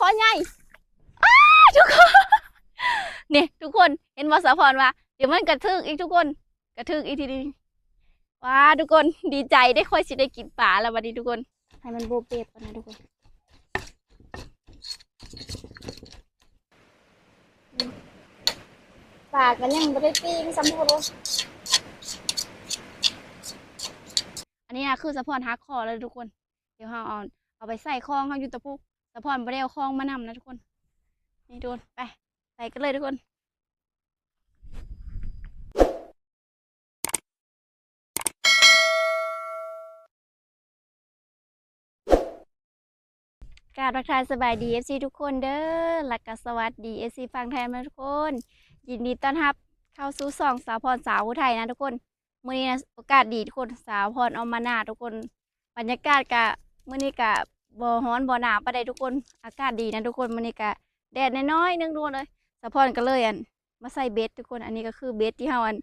ພໍໃຫຍ່ ອ້າ ທຸກຄົນ ນີ້ທຸກຄົນ ເຫັນບໍ່ ສາວພອນວ່າ ດຽວມັນກະຖືກອີກທຸກຄົນ ກະຖືກອີກທີນີ້. ວ້າ ທຸກຄົນ ດີໃຈເດ້ ຂ້ອຍຊິໄດ້ກິນປາແລ້ວບັດນີ້ທຸກຄົນ. ໃຫ້ມັນໂບເປັດກ່ອນນະທຸກຄົນ. ປາກະຍັງບໍ່ໄດ້ປີ້ງຊ້ຳທຸກຄົນ. ອັນນີ້ນະ ຄືສາວພອນຫັກຂໍ້ແລ້ວທຸກຄົນ. ດຽວເຮົາເອົາ ເອົາໄປໃສ່ຂອງເຮົາຢູ່ຕະປູ. ສາວພອນບໍ່ໄດ້ເອົາຂອງມານຳນະທຸກຄົນ. ນີ້ທຸກຄົນ ໄປ ໃສ່ກັນເລີຍທຸກຄົນ. ກາບທັກທາຍສະບາຍດີ ເອັຟຊີ ທຸກຄົນເດີ ແລ້ວກະສະຫວັດດີ ເອັຟຊີ ຝັ່ງໄທນຳທຸກຄົນ. ຍິນດີຕ້ອນຮັບເຂົ້າສູ່ຊ່ອງສາວພອນສາວຜູ້ໄທນະທຸກຄົນ. ມື້ນີ້ນະ ໂອກາດດີທຸກຄົນ ສາວພອນອອກມາໜ້າທຸກຄົນ. ບັນຍາກາດກະ ມື້ນີ້ກະບໍ່ຮ້ອນບໍ່ໜາວປານໃດທຸກຄົນ ອາກາດດີນະທຸກຄົນ. ມື້ນີ້ກະແດດນ້ອຍໆໜຶ່ງທຸກຄົນເອີຍ. ສາວພອນກະເລີຍ ອັນ ມາໃສ່ເບັດທຸກຄົນ. ອັນນີ້ກະຄືເບັດທີ່ເຮົາ ອັນ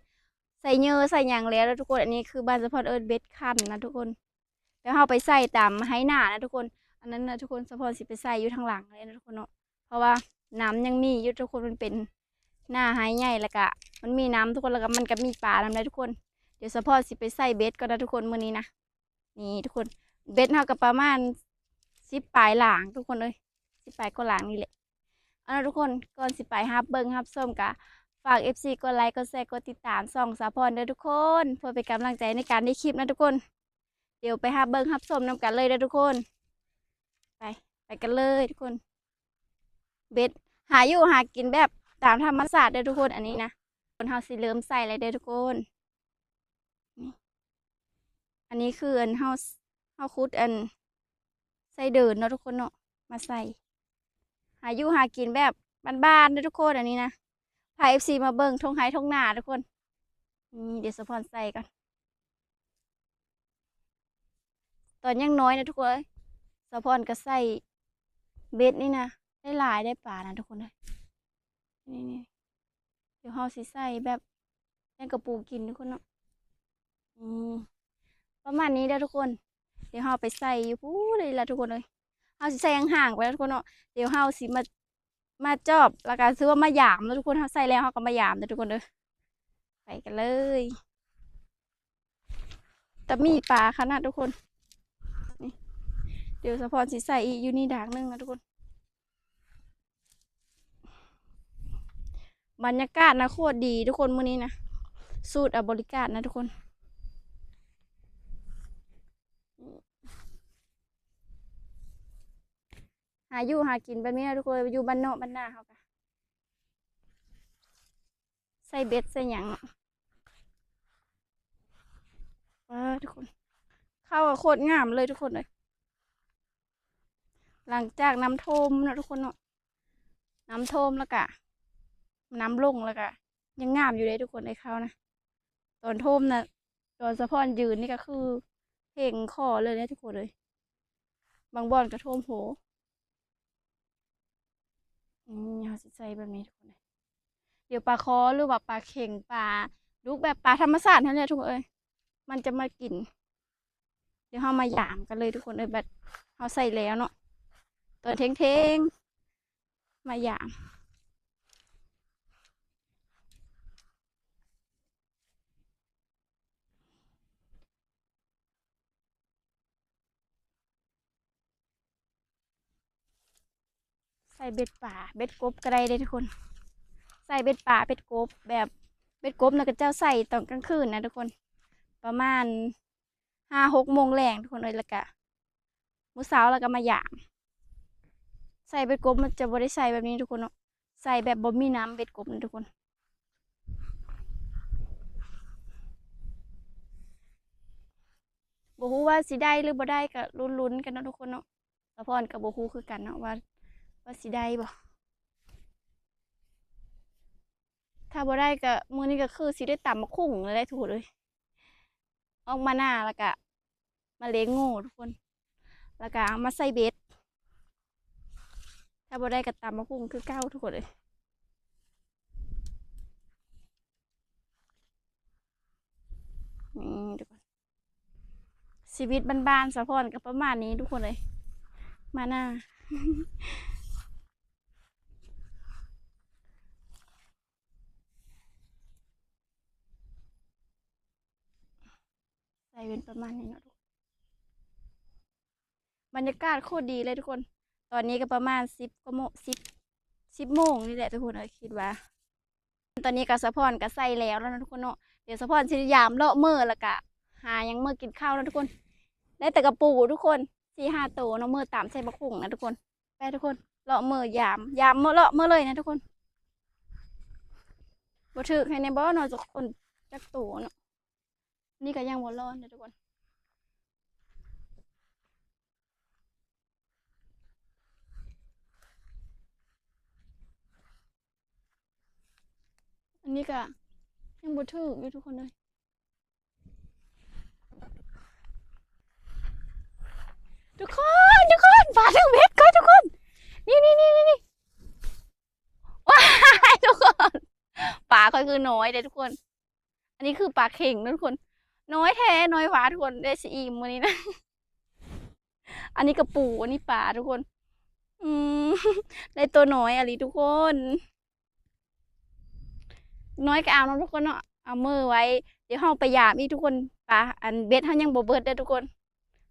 ໃສ່ເຫຍື່ອໃສ່ຫຍັງແລ້ວທຸກຄົນ. ອັນນີ້ຄືບ້ານສາວພອນເອີ້ນເບັດຄັນນະທຸກຄົນ. ແລ້ວເຮົາໄປໃສ່ຕາມໄຮ່ນານະທຸກຄົນ. ອັນນັ້ນນະທຸກຄົນ ສາວພອນຊິໄປໃສ່ຢູ່ທາງຫຼັງເລີຍນະທຸກຄົນເນາະ ເພາະວ່ານ້ຳຍັງມີຢູ່ທຸກຄົນ. ມັນເປັນນາໄຮ່ໃຫຍ່ ແລ້ວກະມັນມີນ້ຳທຸກຄົນ ແລ້ວກະມັນກະມີປານຳໄດ໋ທຸກຄົນ. ດຽວສາວພອນຊິໄປໃສ່ເບັດກ່ອນນະທຸກຄົນ ມື້ນີ້ນະ. ນີ້ທຸກຄົນ ເບັດເຮົາກະປະມານສິບປາຍຫຼາງທຸກຄົນເອີຍ ສິບປາຍກວ່າຫຼາງນີ້ແຫຼະ. ເອົາລະທຸກຄົນ ກ່ອນຊິໄປຮັບເບິ່ງຮັບຊົມ ກະຝາກ ເອັຟຊີ ກົດໄລ ກົດແຊ ກົດຕິດຕາມຊ່ອງສາວພອນເດີທຸກຄົນ ເພື່ອເປັນກຳລັງໃຈໃນການເຮັດຄລິບນະທຸກຄົນ. ດຽວໄປຮັບເບິ່ງຮັບຊົມນຳກັນເລີຍເດີທຸກຄົນ. ໄປ ໄປກັນເລີຍທຸກຄົນ. ເບັດ ຫາຢູ່ຫາກິນແບບຕາມທຳມະຊາດເດີທຸກຄົນ. ອັນນີ້ນະ ຄົນເຮົາຊິເລີ່ມໃສ່ແລ້ວເດີທຸກຄົນ. ນີ້ ອັນນີ້ຄືອັນເຮົາ ເຮົາຂຸດອັນໄສ້ເດີນເນາະທຸກຄົນເນາະ ມາໃສ່. ຫາຢູ່ຫາກິນແບບບ້ານໆເດີທຸກຄົນ. ອັນນີ້ນະ ພາ ເອັຟຊີ ມາເບິ່ງທົ່ງໄຮ່ທົ່ງນາທຸກຄົນ. ນີ້ ດຽວສາວພອນໃສ່ກ່ອນ. ຕອນຍັງນ້ອຍນະທຸກຄົນເອີຍ ສາວພອນກະໃສ່ເບັດນີ້ນະ ໄດ້ຫຼາຍໄດ້ປານະທຸກຄົນເອີຍ. ນີ້ໆ ດຽວເຮົາຊິໃສ່ແບບ ຍັງກະປູກິນທຸກຄົນເນາະ. ອືມ ປະມານນີ້ເດີທຸກຄົນ. ດຽວເຮົາໄປໃສ່ຢູ່ພຸ້ນເລີຍລະທຸກຄົນເອີຍ. ເຮົາຊິໃສ່ຫ່າງໆໄປລະທຸກຄົນເນາະ. ດຽວເຮົາຊິມາ ມາຈອບ ແລ້ວກະຖືວ່າມາຢາມເນາະທຸກຄົນ. ເຮົາໃສ່ແລ້ວເຮົາກະມາຢາມເດີທຸກຄົນເດີ. ໄປກັນເລີຍ. ຕະມີປາຂະໜາດທຸກຄົນ. ນີ້ ດຽວສາວພອນຊິໃສ່ອີກຢູ່ນີ້ດາກໜຶ່ງນະທຸກຄົນ. ບັນຍາກາດນະໂຄດດີທຸກຄົນ ມື້ນີ້ນະ ສູດອາບໍລິການນະທຸກຄົນ. ຫາຢູ່ຫາກິນແບບນີ້ນະທຸກຄົນ ຢູ່ບ້ານນອກບ້ານນາເຮົາກະ ໃສ່ເບັດໃສ່ຫຍັງເນາະ. ວ້າ ທຸກຄົນ ເຂົ້າກະໂຄດງາມເລີຍທຸກຄົນເອີຍ. ຫຼັງຈາກນ້ຳຖ້ວມເນາະທຸກຄົນເນາະ ນ້ຳຖ້ວມແລ້ວກະ ນ້ຳລົງແລ້ວກະ ຍັງງາມຢູ່ເດ້ທຸກຄົນເອີຍ ເຂົ້ານະ. ຕອນຖ້ວມນະ ຕອນສາວພອນຢືນນີ້ກະຄືເພງຂໍເລີຍເດ້ທຸກຄົນເອີຍ. ບາງບ່ອນກະຖ້ວມໂຫ. ນີ້ເຮົາຊິໃສ່ແບບນີ້ທຸກຄົນເອີຍ. ດຽວປາຄໍ ຫຼືວ່າປາເຂັງ ປາດຸກແບບປາທຳມະຊາດຫັ້ນແຫຼະທຸກຄົນເອີຍ ມັນຈະມາກິນ. ດຽວເຮົາມາຢາມກັນເລີຍທຸກຄົນເອີຍ ບັດເຮົາໃສ່ແລ້ວເນາະ. ຕອນເທິງໆ ມາຢາມ. ໃສ່ເບັດປາ ເບັດກົບກະໄດ້ເດ້ທຸກຄົນ. ໃສ່ເບັດປາ ເບັດກົບ ແບບເບັດກົບນະ ເຂົາເຈົ້າໃສ່ຕອນກາງຄືນນະທຸກຄົນ ປະມານຫ້າຫົກໂມງແລງທຸກຄົນເອີຍ. ແລ້ວກະ ມື້ເຊົ້າແລ້ວກະມາຢາມ. ໃສ່ເບັດກົບມັນຈະບໍ່ໄດ້ໃສ່ແບບນີ້ທຸກຄົນເນາະ ໃສ່ແບບບໍ່ມີນ້ຳເບັດກົບນະທຸກຄົນ. ບໍ່ຮູ້ວ່າຊິໄດ້ຫຼືບໍ່ໄດ້ ກະລຸ້ນໆກັນເນາະທຸກຄົນເນາະ. ສາວພອນກະບໍ່ຮູ້ຄືກັນເນາະວ່າ ວ່າຊິໄດ້ບໍ່. ຖ້າບໍ່ໄດ້ກະ ມື້ນີ້ກະຄືຊິໄດ້ຕຳໝາກຫຸ່ງແລ້ວແຫຼະທຸກຄົນເອີຍ. ອອກມາໜ້າແລ້ວກະມາເລງໂງ່ທຸກຄົນ ແລ້ວກະເອົາມາໃສ່ເບັດ. ຖ້າບໍ່ໄດ້ກະຕຳໝາກຫຸ່ງຄືເກົ່າທຸກຄົນເອີຍ. ນີ້ທຸກຄົນ ຊີວິດບ້ານໆສາວພອນກະປະມານນີ້ທຸກຄົນເອີຍ. ມາໜ້າ ຈເປັນປະມານນີ້ເນາະທຸກຄົນ. ບັນຍາກາດໂຄດດີເລີຍທຸກຄົນ. ຕອນນີ້ກໍປະມານສິບກວ່າໂມງ ສິບ ສິບໂມງນີ້ແຫຼະທຸກຄົນເອີຍ ຄິດວ່າ. ຕອນນີ້ກໍສາວພອນກໍໃສ່ແລ້ວເນາະທຸກຄົນເນາະ. ດຽວສາວພອນຊິຍາມເລາະເມືອ ແລ້ວກໍຫາຫຍັງເມືອກິນເຂົ້າເນາະທຸກຄົນ. ໄດ້ແຕ່ກະປູທຸກຄົນ ສີ່ຫ້າໂຕເນາະ ເມືອຕຳໃສ່ບັກຫຸ່ງນະທຸກຄົນ. ໄປທຸກຄົນ ເລາະເມືອຢາມ ຢາມເມືອ ເລາະເມືອເລີຍນະທຸກຄົນ. ບໍ່ຖືກໃຫ້ແດ່ບໍ່ເນາະ ຈັກຄົນຈັກໂຕເນາະ. ນີ້ກໍຍັງບໍ່ລອດເດີທຸກຄົນ. ອັນນີ້ກໍຍັງບໍ່ຖືກຢູ່ທຸກຄົນເອີຍ. ທຸກຄົນ ທຸກຄົນ ປາຖືກເບັດຂ້ອຍທຸກຄົນ. ນີ້ໆໆໆ ວ້າຍ ທຸກຄົນ ປາຂ້ອຍຄືນ້ອຍເດ້ທຸກຄົນ. ອັນນີ້ຄືປາເຂັງເນາະທຸກຄົນ ນ້ອຍແທ້ນ້ອຍຫວາທຸກຄົນ ໄດ້ຊິອີ່ມມື້ນີ້ນະ. ອັນນີ້ກະປູ ອັນນີ້ປາທຸກຄົນ. ອືມ ໄດ້ໂຕນ້ອຍອີ່ຫຼີທຸກຄົນ. ນ້ອຍກໍເອົາເນາະທຸກຄົນເນາະ ເອົາເມີໄວ້. ດຽວເຮົາໄປຢາມອີກທຸກຄົນ. ປາ ອັນເບັດເຮົາຍັງບໍ່ເບິດເດີທຸກຄົນ.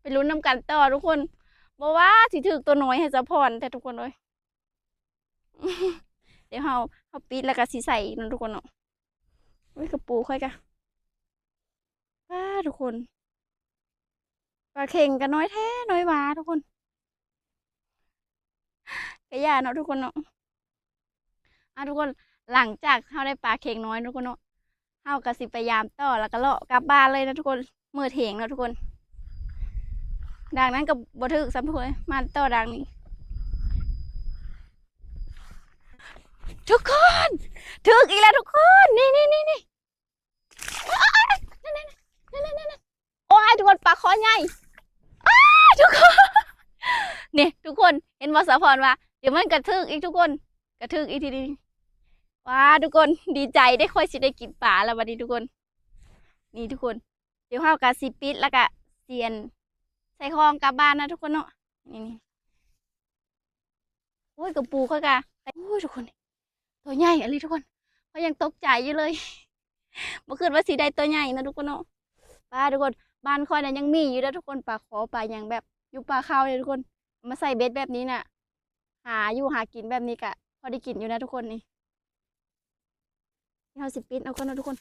ໄປລຸ້ນນຳກັນຕໍ່ທຸກຄົນ. ບໍ່ວ່າຊິຖືກໂຕນ້ອຍໃຫ້ສາວພອນແທ້ທຸກຄົນເອີຍ. ດຽວເຮົາ ເຮົາປິດແລ້ວກໍຊິໃສ່ເນາະທຸກຄົນເນາະ. ໂອ້ຍ ກະປູຂ້ອຍກະ ປ້າທຸກຄົນ ປາເຂັງກະນ້ອຍແທ້ນ້ອຍຫວາທຸກຄົນ. ກະຢ່າເນາະທຸກຄົນເນາະ. ອ່າ ທຸກຄົນ ຫຼັງຈາກເຮົາໄດ້ປາເຂັງນ້ອຍທຸກຄົນເນາະ ເຮົາກະຊິໄປຢາມຕໍ່ ແລ້ວກະເລາະກັບບ້ານເລີຍນະທຸກຄົນ. ມືດແຮງເນາະທຸກຄົນ. ດາງນັ້ນກໍບໍ່ຖືກຊ້ຳທຸກຄົນ ມາຕໍ່ດາງນີ້ ທຸກຄົນ ຖືກອີກແລ້ວທຸກຄົນ. ນີ້ໆໆໆ ໂອ້ຍ ທຸກຄົນ ປາຄໍໃຫຍ່. ອ້າ ທຸກຄົນ ນີ້ທຸກຄົນ ເຫັນບໍ່ ສາວພອນວ່າ ດຽວມັນກະຖືກອີກທຸກຄົນ ກະຖືກອີກທີນີ້. ວ້າ ທຸກຄົນ ດີໃຈເດ້ ຂ້ອຍຊິໄດ້ກິນປາແລ້ວບັດນີ້ທຸກຄົນ. ນີ້ທຸກຄົນ ດຽວເຮົາກະຊິປິດ ແລ້ວກະຊິ ອັນ ໃສ່ຂອງກັບບ້ານນະທຸກຄົນເນາະ. ນີ້ ນີ້ ໂອ້ຍ ກະປູຂ້ອຍກະ ໂອ້ຍ ທຸກຄົນ ໂຕໃຫຍ່ອີ່ຫຼີທຸກຄົນ. ຂ້ອຍຍັງຕົກໃຈຢູ່ເລີຍ ບໍ່ຄິດວ່າຊິໄດ້ໂຕໃຫຍ່ນະທຸກຄົນເນາະ. ປ້າທຸກຄົນ ບ້ານຂ້ອຍນະຍັງມີຢູ່ເດີທຸກຄົນ ປາຄໍ ປາຫຍັງແບບຢູ່ປ່າເຂົາເດ້ທຸກຄົນ. ມາໃສ່ເບັດແບບນີ້ນະ ຫາຢູ່ຫາກິນແບບນີ້ກະພໍໄດ້ກິນຢູ່ນະທຸກຄົນ. ນີ້ ດຽວເຮົາຊິປິດເອົາກ່ອນເນາະທຸກຄົນ.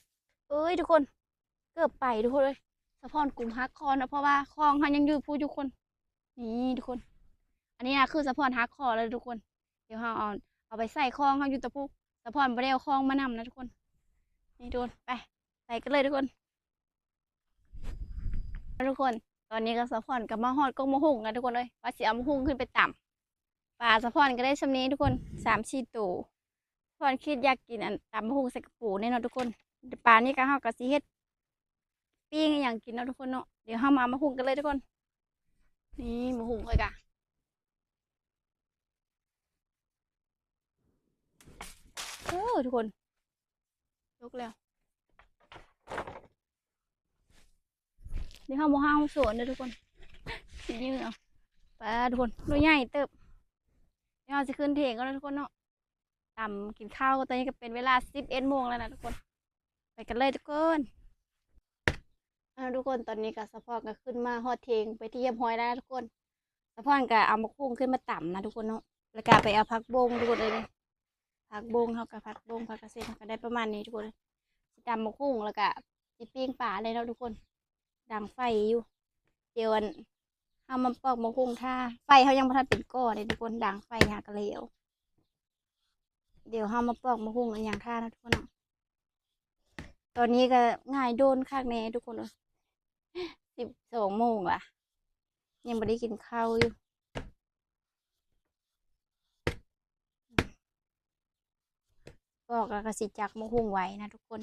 ເອີຍ ທຸກຄົນ ເກືອບໄປທຸກຄົນເອີຍ. ສາວພອນກຸມຫັກຄໍເນາະ ເພາະວ່າຂອງເຮົາຍັງຢູ່ພຸ້ນທຸກຄົນ. ນີ້ທຸກຄົນ ອັນນີ້ນະຄືສາວພອນຫັກຄໍແລ້ວທຸກຄົນ. ດຽວເຮົາເອົາ ເອົາໄປໃສ່ຂອງເຮົາຢູ່ຕະພຸກ. ສາວພອນບໍ່ໄດ້ເອົາຂອງມານຳນະທຸກຄົນ. ນີ້ທຸກຄົນ ໄປ ໄປກັນເລີຍທຸກຄົນ. ທຸກຄົນ ຕອນນີ້ກໍສາວພອນກໍມາຮອດກົກໝາກຫຸ່ງແລ້ວທຸກຄົນເອີຍ ວ່າຊິເອົາໝາກຫຸ່ງຂຶ້ນໄປຕຳ. ປາສາວພອນກໍໄດ້ຊ່ຳນີ້ທຸກຄົນ ສາມສີ່ໂຕ. ສາວພອນຄິດຢາກກິນ ອັນ ຕຳໝາກຫຸ່ງໃສ່ກະປູນີ້ເນາະທຸກຄົນ. ປານີ້ກໍ ເຮົາກໍຊິເຮັດປີ້ງອີ່ຫຍັງກິນເນາະທຸກຄົນເນາະ. ດຽວເຮົາມາເອົາໝາກຫຸ່ງກັນເລີຍທຸກຄົນ. ນີ້ໝາກຫຸ່ງຂ້ອຍກະ ໂອ້ ທຸກຄົນ ສຸກແລ້ວ. ດຽວເຮົາບໍ່ຫາວສວນເດີທຸກຄົນ ຊິຢືນເອົາ. ປາທຸກຄົນ ໜ່ວຍໃຫຍ່ເຕີບ. ດຽວເຮົາຊິຂຶ້ນເຖງກ່ອນເດີທຸກຄົນເນາະ ຕຳກິນເຂົ້າ. ຕອນນີ້ກໍເປັນເວລາສິບເອັດໂມງແລ້ວນະທຸກຄົນ. ໄປກັນເລີຍທຸກຄົນ. ເອົາ ທຸກຄົນ ຕອນນີ້ກໍສາວພອນກໍຂຶ້ນມາຮອດເຖງເປັນທີ່ຮຽບຮ້ອຍແລ້ວນະທຸກຄົນ. ສາວພອນກໍເອົາໝາກຫຸ່ງຂຶ້ນມາຕຳນະທຸກຄົນເນາະ ແລ້ວກໍໄປເອົາຜັກບົ້ງທຸກຄົນເອີຍ. ຜັກບົ້ງ ເຮົາກໍຜັກບົ້ງ ຜັກກະເສດ ເຮົາກໍໄດ້ປະມານນີ້ທຸກຄົນ. ຊິຕຳໝາກຫຸ່ງ ແລ້ວກໍຊິປີ້ງປາເລີຍເນາະທຸກຄົນ. ດັງໄຟຢູ່. ດຽວ ອັນ ເຮົາມາປອກໝາກຫຸ່ງຖ້າ. ໄຟເຮົາຍັງບໍ່ທັນເປັນກ້ອນເດ້ທຸກຄົນ ດັງໄຟຫາກໍແລ້ວ. ດຽວເຮົາມາປອກໝາກຫຸ່ງອີ່ຫຍັງຖ້າເນາະທຸກຄົນເນາະ. ຕອນນີ້ກໍຫງາຍໂດນຄັກແນ່ທຸກຄົນເອີຍ ສິບສອງໂມງລະ ຍັງບໍ່ໄດ້ກິນເຂົ້າຢູ່. ປອກແລ້ວກໍຊິຈັກໝາກຫຸ່ງໄວ້ນະທຸກຄົນ.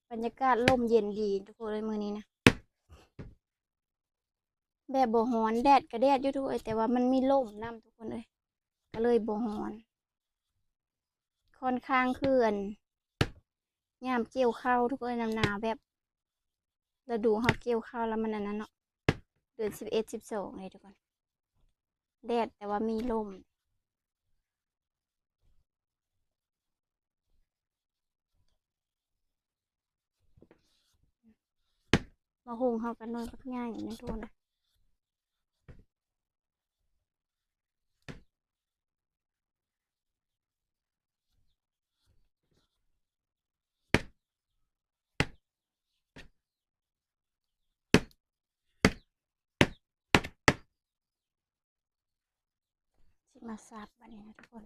ບັນຍາກາດລົມເຢັນດີທຸກຄົນເອີຍ ມື້ນີ້ນະ ແບບບໍ່ຮ້ອນ. ແດດກໍແດດຢູ່ທຸກຄົນເອີຍ ແຕ່ວ່າມັນມີລົມນຳທຸກຄົນເອີຍ ກໍເລີຍບໍ່ຮ້ອນ. ຄ່ອນຂ້າງຄື ອັນ ຍາມກ່ຽວເຂົ້າທຸກຄົນເອີຍ ນຳໜາວ ແບບລະດູເຮົາກ່ຽວເຂົ້າແລ້ວມັນອັນນັ້ນເນາະ ເດືອນສິບເອັດ ສິບສອງນີ້ທຸກຄົນ. ແດດແຕ່ວ່າມີລົມ. ໝາກຫຸ່ງເຮົາກໍໜ່ວຍບັກໃຫຍ່ນີ້ທຸກຄົນ. ຊິມາສັບບາດນີ້ນະທຸກຄົນ.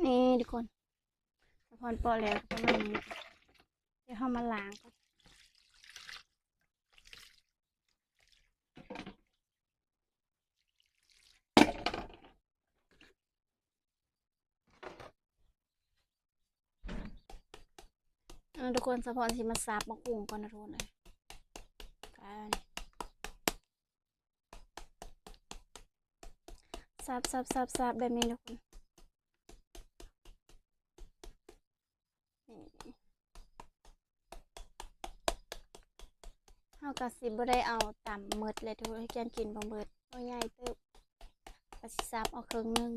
ນີ້ທຸກຄົນ ສາວພອນເປາະແລ້ວກໍປະມານນີ້. ດຽວເຮົາມາລ້າງກ່ອນ. ເອີ ທຸກຄົນ ສາວພອນຊິມາສັບໝາກຫຸ່ງກ່ອນນະທຸກຄົນເອີຍ. ສັບໆໆໆ ແບບນີ້ທຸກຄົນ. ນີ້ ເຮົາກໍຊິບໍ່ໄດ້ເອົາຕຳໝົດແຫຼະທຸກຄົນ ຢ້ານກິນບໍ່ໝົດ ໜ່ວຍໃຫຍ່ເຕີບ ກໍຊິສັບເອົາເຄິ່ງໜຶ່ງ.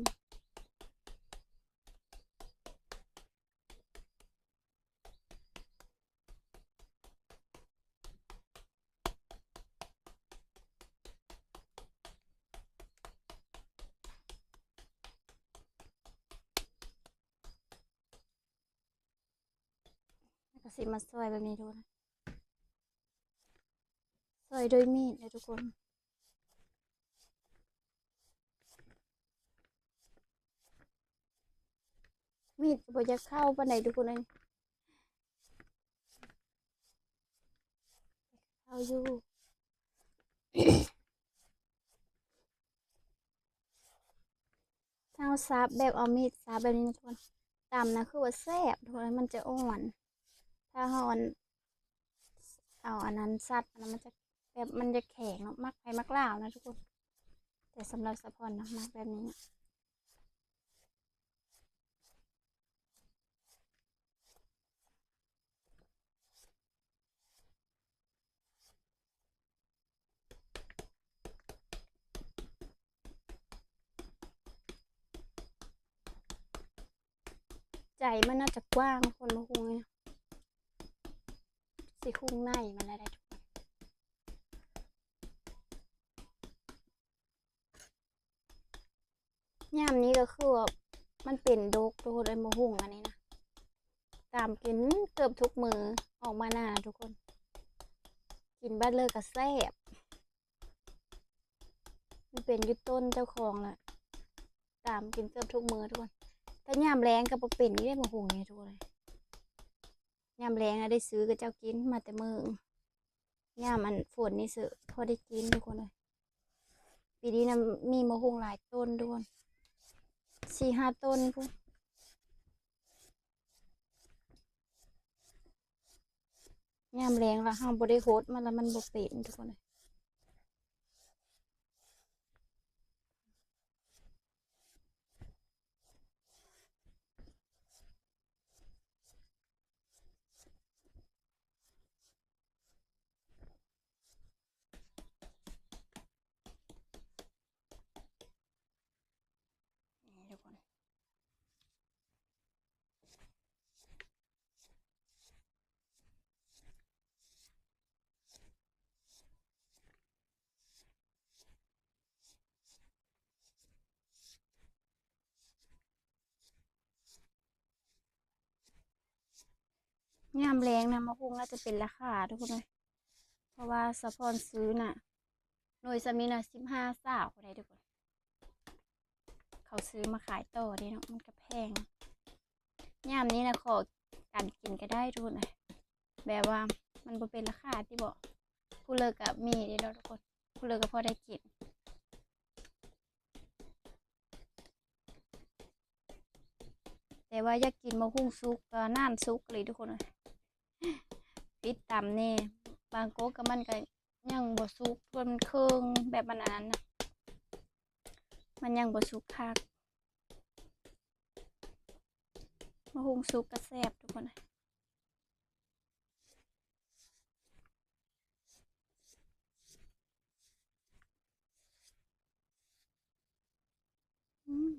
ແລ້ວກໍຊິມາຊອຍແບບນີ້ທຸກຄົນ ຊອຍດ້ວຍມີດເດີທຸກຄົນ. ມີດກໍບໍ່ຢາກເຂົ້າປານໃດທຸກຄົນເອີຍ ເຂົ້າຢູ່. ເຮົາສັບແບບເອົາມີດສັບແບບນີ້ນະທຸກຄົນ ຕຳນະຄືວ່າແຊບທຸກຄົນ ມັນຈະອ່ອນ. ຖ້າເຮົາອັນ ເອົາອັນນັ້ນສັບ ອັນນັ້ນມັນຈະແບບ ມັນຈະແຂງເນາະ ມັກໃຜມັກລາວນະທຸກຄົນ ແຕ່ສຳລັບສາວພອນນະ ມັກແບບນີ້ນະ. ໃຈມັນໜ້າຈະກວ້າງຄົນບໍ່ຮູ້ຫຍັງ ຊິຄຸງໃນມັນແລ້ວໄດ໋ທຸກຄົນ. ຍາມນີ້ກໍຄືວ່າມັນເປັນດົກທຸກຄົນເອີຍ ໝາກຫຸ່ງອັນນີ້ນະ ຕຳກິນເກືອບທຸກມື້ ອອກມາໜ້າທຸກຄົນ ກິນບັດເລີຍກໍແຊບ. ມັນເປັນຢູ່ຕົ້ນເຈົ້າຂອງລະ ຕຳກິນເກືອບທຸກມື້ທຸກຄົນ. ແຕ່ຍາມແລ້ງກໍບໍ່ເປັນອີກເດ້ໝາກຫຸ່ງນີ້ທຸກຄົນເອີຍ. ຍາມແລ້ງນະໄດ້ຊື້ຂະເຈົ້າກິນມາແຕ່ມື້ ຍາມອັນຝົນນີ້ເສີ ພໍໄດ້ກິນທຸກຄົນເອີຍ. ປີນີ້ນະມີໝາກຫຸ່ງຫຼາຍຕົ້ນທຸກຄົນ ສີ່ຫ້າຕົ້ນພຸ້ນ. ຍາມແລ້ງລະເຮົາບໍ່ໄດ້ຫົດມັນລະ ມັນບໍ່ເປັນທຸກຄົນເອີຍ. ນີ້ທຸກຄົນ ຍາມແລ້ງນະ ໝາກຫຸ່ງໜ້າຈະເປັນລາຄາທຸກຄົນເອີຍ ເພາະວ່າສາວພອນຊື້ນະ ໜ່ວຍສ່ຳນີ້ນະ ສິບຫ້າ ຊາວພຸ້ນໃດ໋ທຸກຄົນ. ເຂົາຊື້ມາຂາຍຕໍ່ເດ້ເນາະ ມັນກໍແພງ. ຍາມນີ້ນະ ຂໍກັນກິນກໍໄດ້ທຸກຄົນເອີຍ ແບບວ່າມັນບໍ່ເປັນລາຄາຕິເບາະ. ຜູ້ເລີກກໍມີເດ້ເນາະທຸກຄົນ ຜູ້ເລີກກໍພໍໄດ້ກິນ. ແຕ່ວ່າຢາກກິນໝາກຫຸ່ງສຸກກໍນານສຸກອີ່ຫຼີທຸກຄົນເອີຍ. ປິດຕຳແດ່ ບາງກົກກໍມັນກໍຍັງບໍ່ສຸກ ເພາະມັນເຄິ່ງ ແບບມັນອັນນັ້ນນະ ມັນຍັງບໍ່ສຸກຄັກ. ໝາກຫຸ່ງສຸກກໍແຊບທຸກຄົນເອີຍ. ອືມ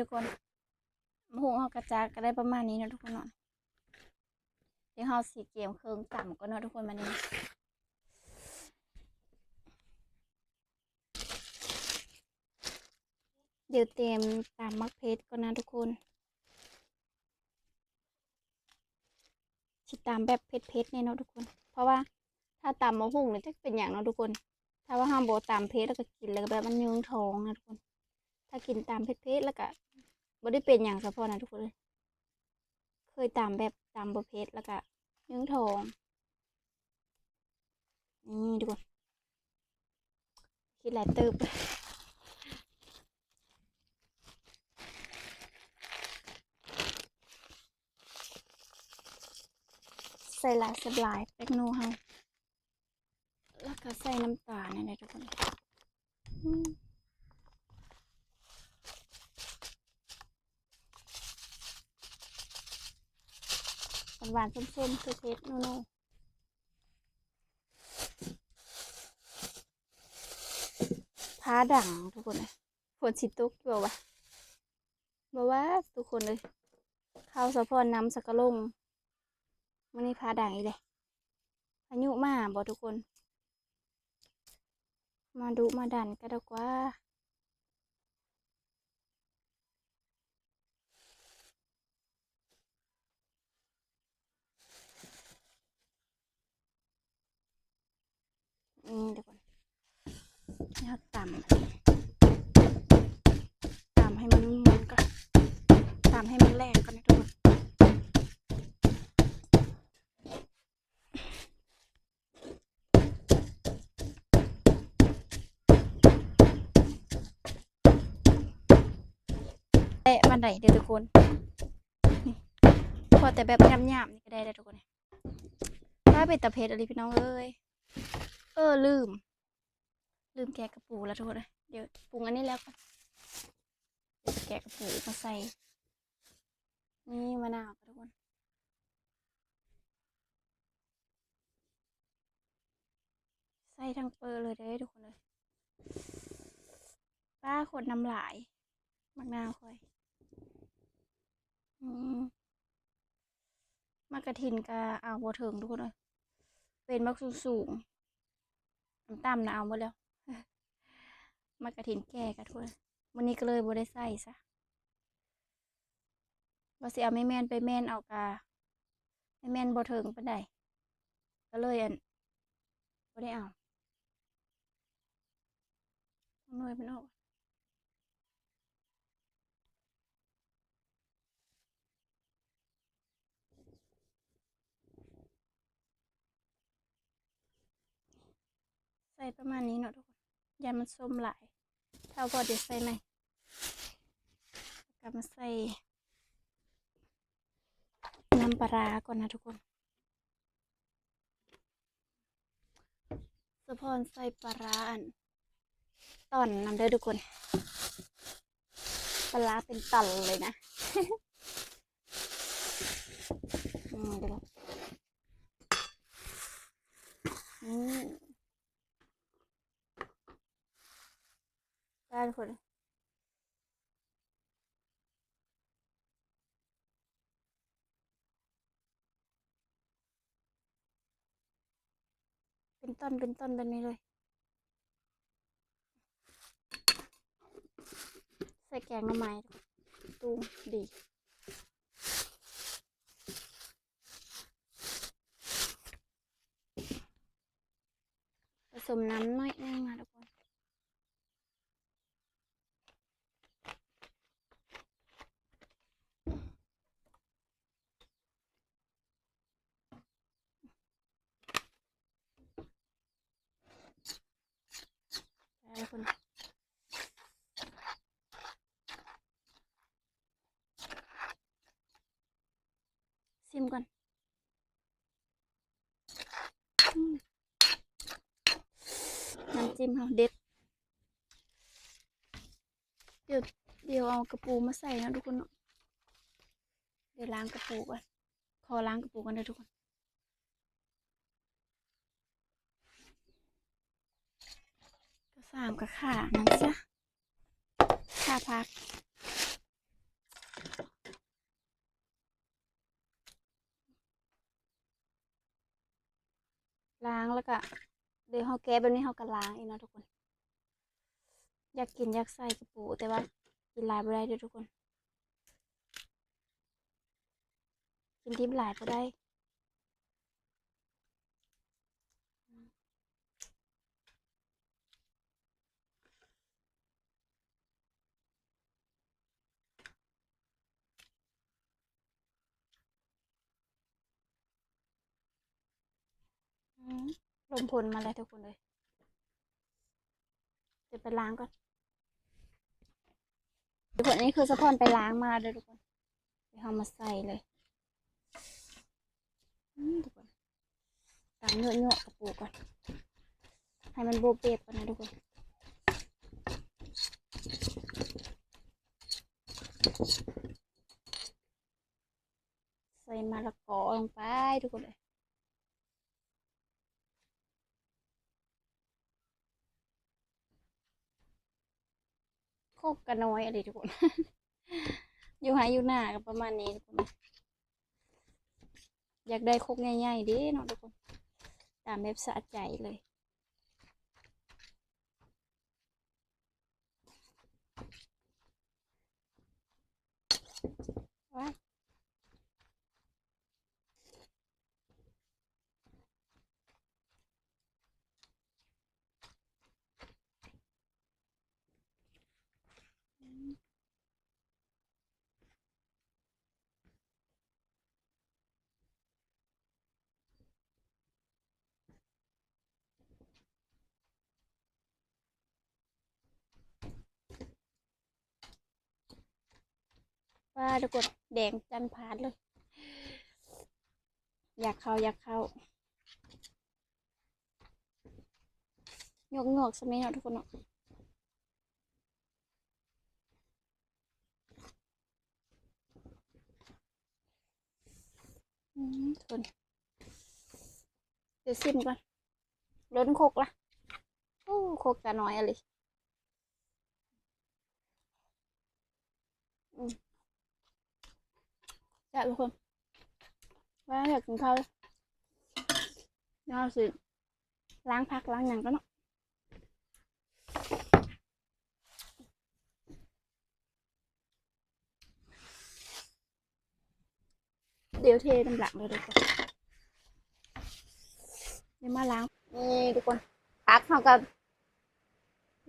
ທຸກຄົນ ໝາກຫຸ່ງເຮົາກະຈະກະໄດ້ປະມານນີ້ເນາະທຸກຄົນເນາະ. ດຽວເຮົາຊິກຽມເຄື່ອງຕຳກ່ອນເນາະທຸກຄົນ ບາດນີ້ ດຽວຕຽມຕຳໝາກເຜັດກ່ອນນະທຸກຄົນ. ຊິຕຳແບບເຜັດໆແດ່ເນາະທຸກຄົນ ເພາະວ່າຖ້າຕຳໝາກຫຸ່ງນີ້ຈັກເປັນຫຍັງເນາະທຸກຄົນ ຖ້າວ່າເຮົາບໍ່ຕຳເຜັດ ແລ້ວກະກິນແລ້ວກະແບບມັນຍືງທ້ອງນະທຸກຄົນ. ຖ້າກິນຕຳເຜັດໆ ແລ້ວກະບໍ່ໄດ້ເປັນຫຍັງສະເພາະນະທຸກຄົນເອີຍ. ເຄີຍຕຳແບບຕຳບໍ່ເຜັດ ແລ້ວກະຍືງທ້ອງ. ນີ້ທຸກຄົນ ຄິດຫຼາຍເຕີບ. ໃສ່ຫຼາຍແຊບຫຼາຍແປ້ງນົວເຮົາ ແລ້ວກະໃສ່ນ້ຳຕານນີ້ແຫຼະທຸກຄົນ. ອືມ ຫວານໆ ສົ້ມໆ ເຜັດໆ ນົວໆ. ຟ້າດັງທຸກຄົນເອີຍ ຝົນຊິຕົກຢູ່ບໍ່ວະ? ບໍ່ວ່າທຸກຄົນເອີຍ ເຂົ້າສະພອນນຳສະກະຫຼົງ. ມື້ນີ້ຟ້າດັງອີກແລ້ວ ພາຍຸມາບໍ່ທຸກຄົນ? ມາດຸມາດັນກະດອກວ່າ. ນີ້ທຸກຄົນ ເຮົາຕຳ ຕຳໃຫ້ມັນ ມັນກະ ຕຳໃຫ້ມັນແຫຼກກ່ອນນະທຸກຄົນ. ແຕະປານໃດເດີ້ທຸກຄົນ ນີ້ ພໍແຕ່ແບບຫຍາບໆ ນີ້ກະໄດ້ແລ້ວທຸກຄົນ. ວ້າ ເປັນຕາເຜັດອີ່ຫຼີພີ່ນ້ອງເອີຍ. ເອີ ລືມ ລືມແກະກະປູແລ້ວທຸກຄົນເອີຍ. ດຽວປຸງອັນນີ້ແລ້ວກ່ອນ ແກະກະປູມາໃສ່. ນີ້ມະນາວທຸກຄົນ ໃສ່ທັງເປີເລີຍເດ້ທຸກຄົນເອີຍ. ປ້າ ໂຄດນ້ຳຫຼາຍ ໝາກນາວຂ້ອຍ. ອືມ ໝາກກະຖິນກະເອົາບໍ່ເຖິງທຸກຄົນເອີຍ ເປັນໝາກສູງໆ ຕ່ຳໆນະເອົາໝົດແລ້ວ. ໝາກກະຖິນແກ່ກະທຸກຄົນ ມື້ນີ້ກະເລີຍບໍ່ໄດ້ໃສ່ຊະ. ວ່າຊິເອົາແມ່ນໆໄປແມ່ນເອົາກະ ແມ່ນໆບໍ່ເຖິງປານໃດ ກະເລີຍ ອັນ ບໍ່ໄດ້ເອົາ ເອົາໜ່ວຍມັນອອກ. ໃສ່ປະມານນີ້ເນາະທຸກຄົນ ຢ້ານມັນສົ້ມຫຼາຍ. ຖ້າບໍ່ ດຽວໃສ່ໃໝ່. ກະມາໃສ່ນ້ຳປາຮ້າກ່ອນນະທຸກຄົນ. ສະພອນໃສ່ປາຮ້າອັນ ຕ່ອນນຳເດີ້ທຸກຄົນ ປາຮ້າເປັນຕ່ອນເລີຍນະ. ອືມ ເດີ້ ອືມ ໄດ້ທຸກຄົນ. ເປັນທ່ອນເປັນທ່ອນແບບນີ້ເລີຍ ໃສ່ແກງໜໍ່ໄມ້ ຕຸງດີ ປະສົມນ້ຳໜ້ອຍໜຶ່ງນະທຸກຄົນ. ຊິມກ່ອນ. ອືມ ນ້ຳຈິ້ມເຮົາເດັດ. ດຽວ ດຽວເອົາກະປູມາໃສ່ເນາະທຸກຄົນເນາະ. ດຽວລ້າງກະປູກ່ອນ ຂໍລ້າງກະປູກ່ອນເດີ້ທຸກຄົນ. ກະສາມກະຂາມັນຊະ ຂາຜັກ. ລ້າງແລ້ວກະ ເດີເຮົາແກະແບບນີ້ເຮົາກະລ້າງອີກເນາະທຸກຄົນ. ຢາກກິນຢາກໃສ່ກະປູ ແຕ່ວ່າກິນຫຼາຍບໍ່ໄດ້ເດີທຸກຄົນ ກິນດິບຫຼາຍບໍ່ໄດ້. ອືມ ລົມຝົນມາແລ້ວທຸກຄົນເອີຍ ດຽວໄປລ້າງກ່ອນ. ທຸກຄົນ ອັນນີ້ຄືສະພອນໄປລ້າງມາເດີທຸກຄົນ ດຽວເຮົາມາໃສ່ເລີຍ. ອືມ ທຸກຄົນ ຕຳຍົວະໆກະປູກ່ອນ ໃຫ້ມັນໂບບເບບກ່ອນນະທຸກຄົນ. ໃສ່ມະລະກອລົງໄປທຸກຄົນເອີຍ. ຄົກກະນ້ອຍອີ່ຫຼີທຸກຄົນ ຢູ່ໄຮ່ຢູ່ນາກະປະມານນີ້ທຸກຄົນ ຢາກໄດ້ຄົກໃຫຍ່ໆເດ້ເນາະທຸກຄົນ ຕຳແບບສະໃຈເລີຍ. ວ້າຍ ວ້າ ທຸກຄົນ ແດງຈັນພາດເລີຍ ຢາກເຂົ້າ ຢາກເຂົ້າ ຍວກໆຊະແມ່ເນາະທຸກຄົນເນາະ. ອືມ ທຸກຄົນ ດຽວຊິມກ່ອນ ລົ້ນຄົກລະ ໂອ້ ຄົກກະນ້ອຍອີ່ຫຼີ. ອືມ ແຊບທຸກຄົນ ວ່າຢາກກິນເຂົ້າ ເຮົາຊິລ້າງຜັກລ້າງຫຍັງກ່ອນເນາະ. ດຽວເທນ້ຳຫຼັງເລີຍທຸກຄົນ ດຽວມາລ້າງ. ນີ້ທຸກຄົນ ຜັກເຮົາກະ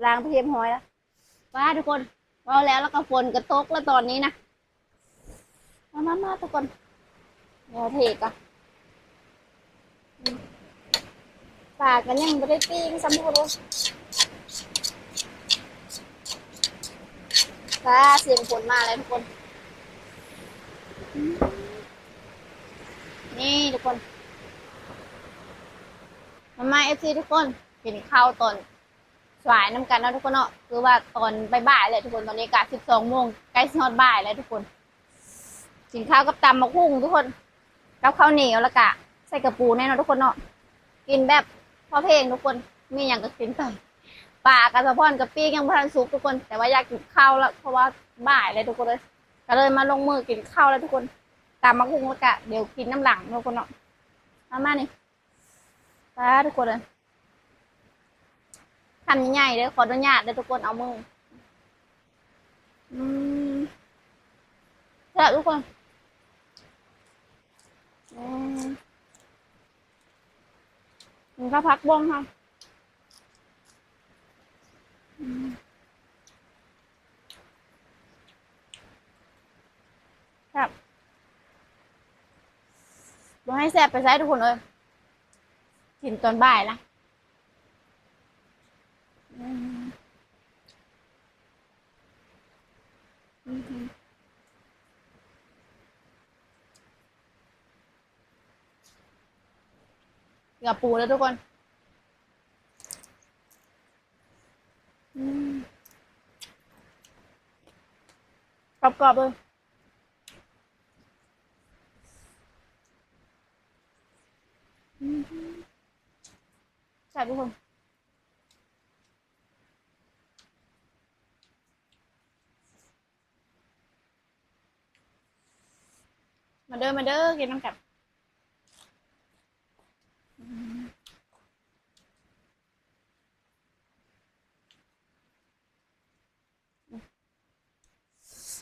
ລ້າງໄປຮຽບຮ້ອຍລະ. ວ້າ ທຸກຄົນ ເວົ້າແລ້ວລະກະຝົນກະຕົກລະຕອນນີ້ນະ. ມາ ມາ ມາ ທຸກຄົນ ດຽວເທກະ ປາກະຍັງບໍ່ໄດ້ປີ້ງຊ້ຳທຸກຄົນເອີຍ. ປາ ສຽງຝົນມາແລ້ວທຸກຄົນ. ນີ້ທຸກຄົນ ມາ ມາ ເອັຟຊີ ທຸກຄົນ ກິນເຂົ້າຕອນສວາຍນຳກັນເນາະທຸກຄົນເນາະ. ຄືວ່າຕອນບ່າຍໆແລ້ວທຸກຄົນ ຕອນນີ້ກະສິບສອງໂມງ ໃກ້ຊິຮອດບ່າຍແລ້ວທຸກຄົນ. ກິນເຂົ້າກັບຕຳບັກຫຸ່ງທຸກຄົນ ກັບເຂົ້າໜຽວ ແລ້ວກະໃສ່ກະປູແນ່ເນາະທຸກຄົນເນາະ. ກິນແບບພໍພຽງທຸກຄົນ ມີຫຍັງກະກິນໄປ. ປາກະສະພອນກະປີ້ງຍັງບໍ່ທັນສຸກທຸກຄົນ ແຕ່ວ່າຢາກກິນເຂົ້າລະ ເພາະວ່າບ່າຍແລ້ວທຸກຄົນເອີຍ ກະເລີຍມາລົງມືກິນເຂົ້າແລ້ວທຸກຄົນ. ຕຳບັກຫຸ່ງແລ້ວກະດຽວກິນນ້ຳຫຼັງທຸກຄົນເນາະ. ມາ ມານີ້ ປາ ທຸກຄົນເອີຍ ຄຳໃຫຍ່ໆເດີ ຂໍອະນຸຍາດເດີທຸກຄົນ ເອົາມື. ອືມ ແຊບທຸກຄົນ. ອືມ ກິນກັບຜັກບົ້ງເຮົາ. ອືມ ແຊບ ບໍ່ໃຫ້ແຊບໄປໃສທຸກຄົນເອີຍ ກິນຕອນບ່າຍລະ. ອືມ ອືມ ເກືອປູເດີທຸກຄົນ. ອືມ ກອບໆເລີຍ. ອືມ ແຊບທຸກຄົນ. ມາເດີ ມາເດີ ກິນນຳກັນ. ອືມ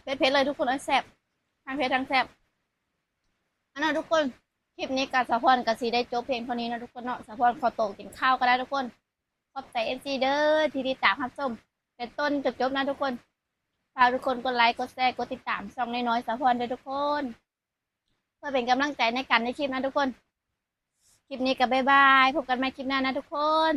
ເຜັດໆ ເລີຍທຸກຄົນ ໂອ້ຍ ແຊບ ທັງເຜັດທັງແຊບ. ອັນນັ້ນທຸກຄົນ ຄລິບນີ້ກໍສາວພອນກໍຊິໄດ້ຈົບພຽງເທົ່ານີ້ເນາະທຸກຄົນເນາະ. ສາວພອນຂໍໂຕກິນຂ້າວກ່ອນນະທຸກຄົນ. ຂອບໃຈເອັຟຊີເດີທີ່ຕິດຕາມຮັບຊົມແຕ່ຕົ້ນຈົນຈົບນະທຸກຄົນ. ຝາກທຸກຄົນກົດໄລ ກົດແຊ ກົດຕິດຕາມຊ່ອງນ້ອຍໆ ສາວພອນເດີທຸກຄົນ ເພື່ອເປັນກຳລັງໃຈໃນການເຮັດຄລິບນະທຸກຄົນ. ຄລິບນີ້ກໍບາຍບາຍ ພົບກັນໃໝ່ຄລິບໜ້ານະທຸກຄົນ.